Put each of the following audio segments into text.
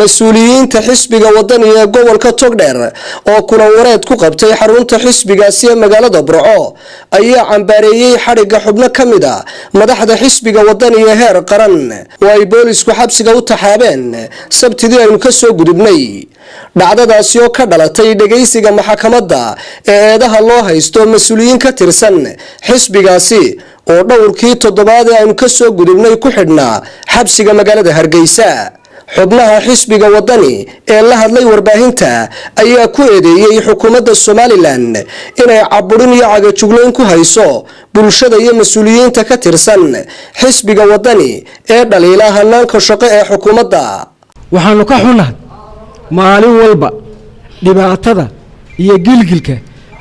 Mas-uuliyiinta xisbiga Wadani ee gobolka Togdheer oo kulan wareed ku qabtay xarunta xisbigaasi ee magaalada Burco ayaa cambaareeyey xadhigga xubno ka mid a madaxda xisbiga Wadani ee heer qaran oo ay boolisku xabsiga u taxaabeen Sabtidii aynu kasoo gudubnay. Dhacdadaasi oo ka dhalatay dhegaysiga maxkamadda ee eedaha loo haysto mas-uuliyiin ka tirsan xisbigaasi oo dhowrkii toddobaad ee aynu kasoo gudubnay ku xidhnaa xabsiga magaalada Hargeysa. Xubnaha xisbiga Wadani ee la hadlay warbaahinta ayaa ku eedeeyey xukuumadda Somaliland inay caburin iyo cagajuglayn ku hayso bulshada iyo mas-uuliyiinta ka tirsan xisbiga Wadani ee dhaliila hanaanka shaqo ee xukuumadda. Waxaanu ka xunnahay maalin walba dhibaatada iyo gilgilka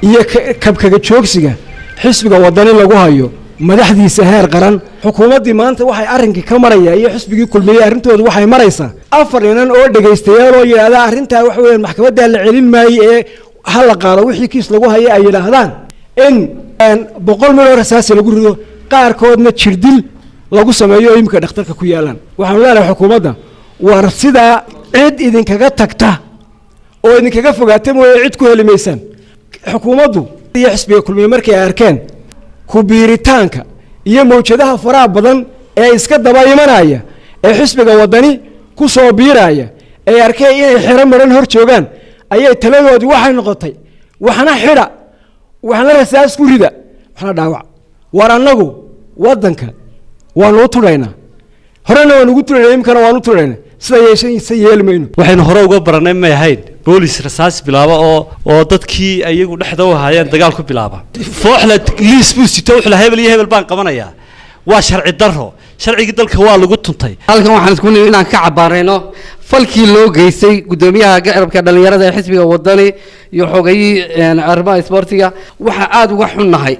iyo kabkaga joogsiga xisbiga Wadani lagu hayo madaxdiisa heer qaran. Xukuumaddii maanta waxay arrinkii ka marayaa iyo xisbigii Kulmiyey arrintoodu waxay maraysaa afar inan oo dhegaystayaal oo yidhaahda arrintaa waxa weeyaan maxkamaddaa la celin maaye ee ha la qaado wixii kiis lagu haya ay yidhaahdaan in 100 miloo rasaasi lagu rido, qaarkoodna jirdil lagu sameeyo oo iminka dhakhtarka ku yaalaan. Waxaanu leenahay xukuumadda, war sidaa cid idinkaga tagta oo idinkaga fogaata mooye cid ku heli maysaan. Xukuumaddu iyo xisbiga Kulmiye markay arkeen ku biiritaanka iyo mawjadaha faraha badan ee iska daba imanaya ee xisbiga Wadani ku soo biiraya, ay arkeen inay xero maran hor joogaan, ayay taladoodii waxay noqotay waxna xidha, waxna rasaas ku rida, waxna dhaawac. War annagu waddanka waanu u tudhaynaa, horena waan ugu tudhaynaa, iminkana waan u tudhaynaa. Sida yeeshansa yeeli mayno. Waxaynu hore uga baranay may ahayn boolis rasaas bilaaba oo dadkii iyagu dhexda u ahaayeen dagaal ku bilaaba. Fooxla liis buu sito, wuxuu lahaa hebel iyo hebel baan qabanayaa. Waa sharci darro, sharcigii dalka waa lagu tuntay. Halkan waxaan isku nimi inaan ka cabaarayno falkii loo geystay guddoomiyaha garabka dhallinyarada ee xisbiga Wadani iyo xogayihii arrimaha isboortiga. Waxaa aada uga xunnahay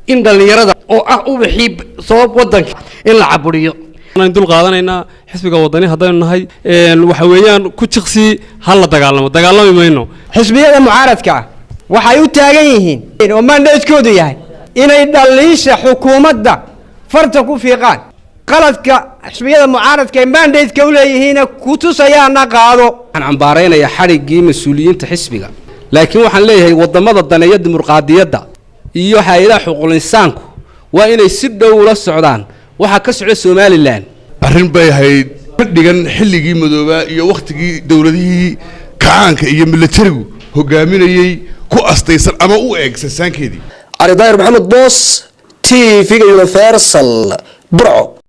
in dhallinyarada oo ah ubaxii soo wadanka in la caburiyo. Aan dul qaadanaynaa xisbiga Wadani haddaynu nahay waxa weeyaan ku jiqsi ha la dagaalamo, dagaalami mayno. Xisbiyada mucaaradka ah waxay u taagan yihiin oo mandatekoodu yahay inay dhaliisha xukuumadda farta ku fiiqaan. Qaladka xisbiyada mucaaradka ay mandateka u leeyihiinna ku tusayaana qaado. Waxaan cambaaraynayaa xadhiggii mas-uuliyiinta xisbiga, laakiin waxaan leeyahay waddamada daneeya dimuqraadiyadda iyo hay-adaha xuquuqul insaanku waa inay si dhow ula socdaan waxaa ka socda Somaliland. Arrin bay ahayd ka dhigan xilligii madoobaa iyo wakhtigii dowladihii kacaanka iyo militarigu hogaaminayey ku astaysan ama u eeg sansaankeedii. Cali Daahir Maxamed Boos, TV-ga Universal, Burco.